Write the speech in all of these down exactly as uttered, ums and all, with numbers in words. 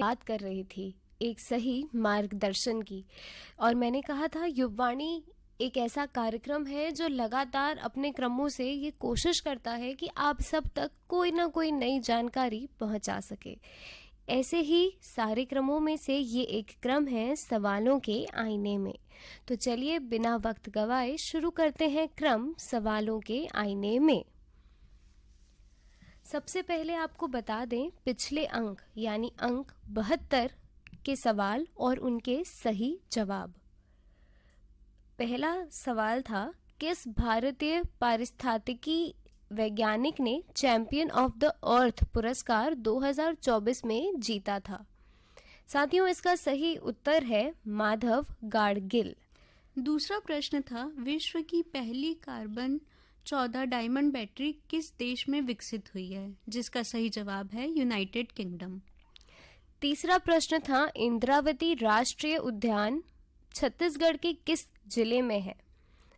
बात कर रही थी एक सही मार्गदर्शन की, और मैंने कहा था, युववाणी एक ऐसा कार्यक्रम है जो लगातार अपने क्रमों से ये कोशिश करता है कि आप सब तक कोई ना कोई नई जानकारी पहुंचा सके। ऐसे ही सारे क्रमों में से ये एक क्रम है सवालों के आईने में। तो चलिए, बिना वक्त गवाए शुरू करते हैं क्रम सवालों के आईने में। सबसे पहले आपको बता दें, पिछले अंक यानी अंक बहत्तर के सवाल और उनके सही जवाब। पहला सवाल था, किस भारतीय पारिस्थितिकी वैज्ञानिक ने चैंपियन ऑफ द अर्थ पुरस्कार दो हज़ार चौबीस में जीता था? साथियों, इसका सही उत्तर है माधव गाडगिल। दूसरा प्रश्न था, विश्व की पहली कार्बन चौदह डायमंड बैटरी किस देश में विकसित हुई है, जिसका सही जवाब है यूनाइटेड किंगडम। तीसरा प्रश्न था, इंद्रावती राष्ट्रीय उद्यान छत्तीसगढ़ के किस जिले में है?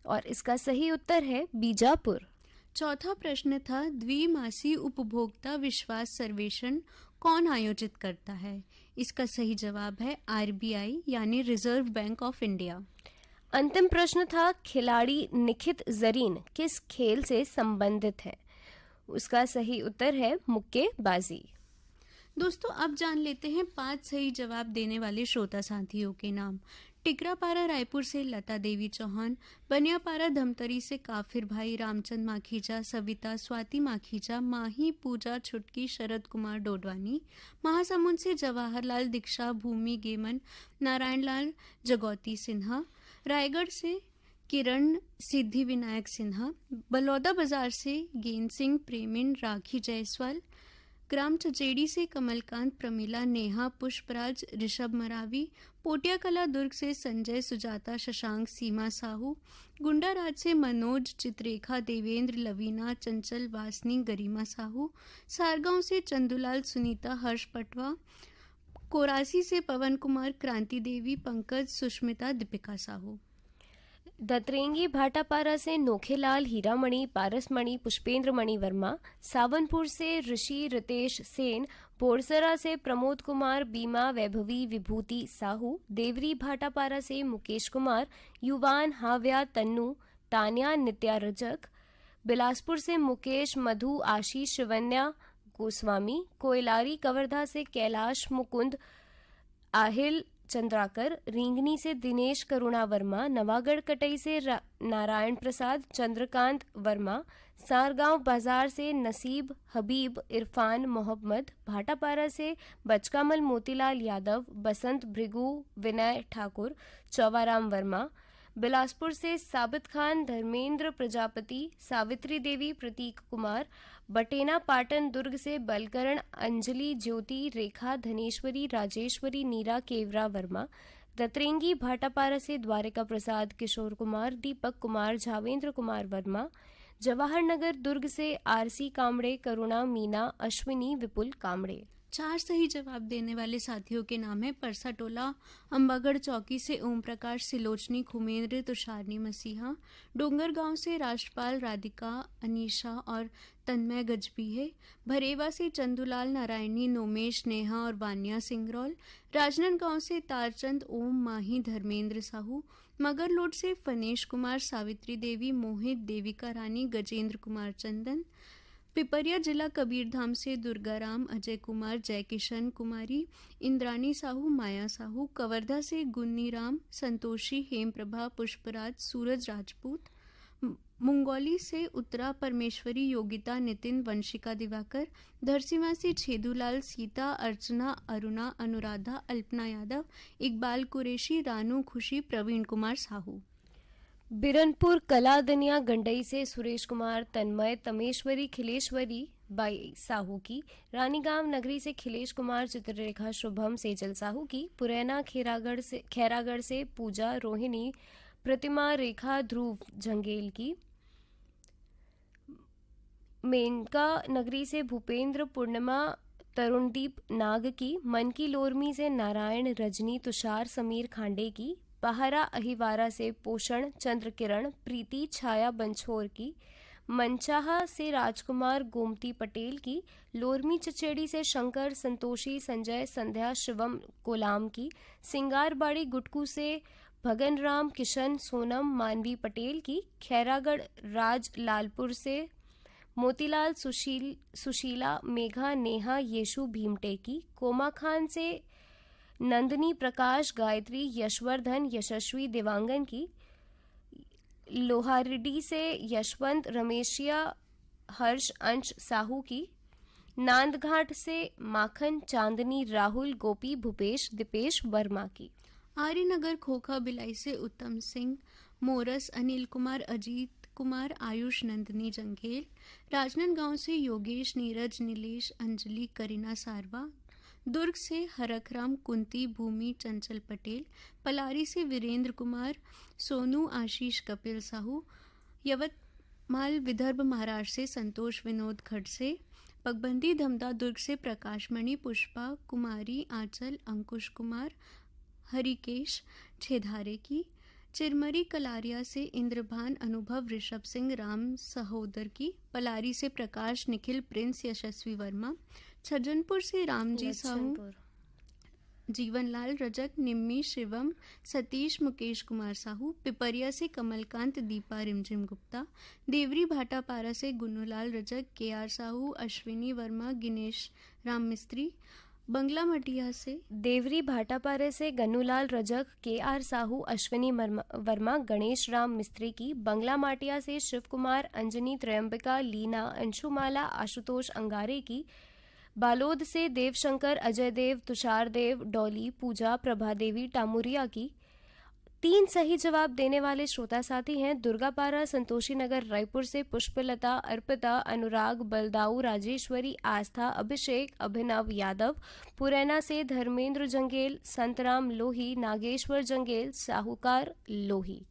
और इसका सही उत्तर है बीजापुर। चौथा प्रश्न था, द्विमासी उपभोक्ता विश्वास सर्वेक्षण कौन आयोजित करता है? इसका सही जवाब है आरबीआई यानी रिजर्व बैंक ऑफ इंडिया। अंतिम प्रश्न था, खिलाड़ी निखित जरीन किस खेल से संबंधित है? उसका सही उत्तर है मुक्केबाजी। दोस्तों, अब जान लेते हैं पांच सही जवाब देने वाले श्रोता साथियों के नाम। टिकरापारा रायपुर से लता देवी चौहान, बनियापारा धमतरी से काफिर भाई रामचंद माखीजा, सविता, स्वाति माखीजा, माही, पूजा, छुटकी, शरद कुमार डोडवानी, महासमुंद से जवाहरलाल दीक्षा, भूमि गेमन, नारायणलाल जगौती सिन्हा, रायगढ़ से किरण सिद्धि विनायक सिन्हा, बलौदा बाजार से गेंद सिंह, प्रेमिन, राखी जायसवाल, ग्राम चचेड़ी से कमलकांत, प्रमिला, नेहा, पुष्पराज, ऋषभ मरावी, पोटिया कला दुर्ग से संजय, सुजाता, शशांक, सीमा साहू, गुंडाराज से मनोज, चित्रेखा, देवेंद्र, लवीना, चंचल, वासनी, गरिमा साहू, सारगांव से चंदूलाल, सुनीता, हर्ष पटवा, कोरासी से पवन कुमार, क्रांति देवी, पंकज, सुष्मिता, दीपिका साहू। दतरेंगी भाटापारा से नोखेलाल, हीरामणि, पारसमणि, पुष्पेंद्र मणि वर्मा, सावनपुर से ऋषि रितेश सेन, बोरसरा से प्रमोद कुमार, बीमा, वैभवी, विभूति साहू, देवरी भाटापारा से मुकेश कुमार, युवान, हाव्या, तन्नू, तान्या, नित्या रजक, बिलासपुर से मुकेश, मधु, आशीष, शिवन्या गोस्वामी, कोयलारी कवर्धा से कैलाश, मुकुंद, आहिल चंद्राकर, रींगनी से दिनेश करुणा वर्मा, नवागढ़ कटई से रा-, नारायण प्रसाद, चंद्रकांत वर्मा, सारगांव बाजार से नसीब, हबीब, इरफान, मोहम्मद, भाटापारा से बचकामल मोतीलाल यादव, बसंत भृगु, विनय ठाकुर, चौवाराम वर्मा, बिलासपुर से साबित खान, धर्मेंद्र प्रजापति, सावित्री देवी, प्रतीक कुमार, बटेना पाटन दुर्ग से बलकरण, अंजलि, ज्योति, रेखा, धनेश्वरी, राजेश्वरी, नीरा, केवरा वर्मा, दतरेंगी भाटापारा से द्वारिका प्रसाद, किशोर कुमार, दीपक कुमार, झावेंद्र कुमार वर्मा, जवाहर नगर दुर्ग से आरसी कामड़े, करुणा, मीना, अश्विनी, विपुल कामड़े। चार सही जवाब देने वाले साथियों के नाम है परसाटोला अम्बागढ़ चौकी से ओम प्रकाश, सिलोचनी, खुमेंद्र, तुषारनी मसीहा, डोंगरगांव से राष्ट्रपाल, राधिका, अनीशा और तन्मय गजबी है, भरेवा से चंदूलाल, नारायणी, नोमेश, नेहा और वान्या सिंगरौल, राजनांदगांव से तारचंद, ओम, माही, धर्मेंद्र साहू, मगरलोड से फनेश कुमार, सावित्री देवी, मोहित, देविका रानी, गजेंद्र कुमार चंदन, पिपरिया जिला कबीरधाम से दुर्गाराम, अजय कुमार, जयकिशन, कुमारी, इंद्राणी साहू, माया साहू, कवर्धा से गुन्नीराम, संतोषी, हेम प्रभा, पुष्पराज, सूरज राजपूत, म-, मुंगौली से उत्तरा परमेश्वरी, योगिता, नितिन, वंशिका दिवाकर, धरसीवा से छेदूलाल, सीता, अर्चना, अरुणा, अनुराधा, अल्पना यादव, इकबाल कुरैशी, रानू, खुशी, प्रवीण कुमार साहू। बिरनपुर कला दनिया गंडई से सुरेश कुमार, तन्मय, तमेश्वरी, खिलेश्वरी बाई साहू की, रानीगांव नगरी से खिलेश कुमार, चित्ररेखा, शुभम, सेजल साहू की, पुरैना खैरागढ़ से, खैरागढ़ से पूजा, रोहिणी, प्रतिमा, रेखा, ध्रुव झंगेल की, मेनका नगरी से भूपेंद्र, पूर्णिमा, तरुणदीप नाग की, मन की लोरमी से नारायण, रजनी, तुषार, समीर खांडे की, पहारा अहिवारा से पोषण, चंद्र किरण, प्रीति, छाया बंछोर की, मंचाहा से राजकुमार गोमती पटेल की, लोरमी चचेड़ी से शंकर, संतोषी, संजय, संध्या, शिवम कोलाम की, सिंगारबाड़ी गुटकू से भगनराम, किशन, सोनम, मानवी पटेल की, खैरागढ़ राज लालपुर से मोतीलाल, सुशील, सुशीला, मेघा, नेहा, येशु भीमटे की, कोमाखान से नंदिनी, प्रकाश, गायत्री, यशवर्धन, यशस्वी, देवांगन की, लोहारडी से यशवंत, रमेशिया, हर्ष, अंश, साहू की, नांदघाट से माखन, चांदनी, राहुल, गोपी, भूपेश, दीपेश वर्मा की। आर्यनगर खोखा भिलाई से उत्तम सिंह, मोरस, अनिल कुमार, अजीत कुमार, आयुष, नंदिनी जंघेल, राजनांदगांव से योगेश, नीरज, नीलेश, अंजलि, करीना सारवा, दुर्ग से हरखराम, कुंती, भूमि, चंचल पटेल, पलारी से वीरेंद्र कुमार, सोनू, आशीष, कपिल साहू, यवतमाल, विदर्भ, महाराष्ट्र से संतोष, विनोद, खडसे, पगबंदी धमदा दुर्ग से प्रकाशमणि, पुष्पा, कुमारी, आंचल, अंकुश कुमार, हरिकेश, छेधारे की, चिरमरी कलारिया से इंद्रभान, अनुभव, ऋषभ सिंह, राम सहोदर की, पलारी से प्रकाश, निखिल, प्रिंस, यशस्वी वर्मा, छज्जनपुर से रामजी साहू, जीवनलाल रजक, निम्मी, शिवम, सतीश, मुकेश कुमार साहू, पिपरिया से कमलकांत, दीपा, रिमझिम गुप्ता, देवरी भाटापारा से गुन्नूलाल रजक, के आर साहू, अश्विनी वर्मा, गिनेश राम मिस्त्री, बंगला मटिया से देवरी भाटापारा से गन्नूलाल रजक, के आर साहू, अश्विनी मर्मा-, वर्मा, गणेश राम मिस्त्री की, बंगला माटिया से शिव कुमार, अंजनी, त्रयंबिका, लीना, अंशुमाला, आशुतोष अंगारे की, बालोद से देवशंकर, अजय देव, तुषार देव, डॉली, पूजा, प्रभा देवी, टामुरिया की। तीन सही जवाब देने वाले श्रोता साथी हैं दुर्गापारा, संतोषी नगर, रायपुर से पुष्पलता, अर्पिता, अनुराग, बलदाऊ, राजेश्वरी, आस्था, अभिषेक, अभिनव यादव, पुरैना से धर्मेंद्र जंगेल, संतराम लोही, नागेश्वर जंगेल, साहूकार लोही।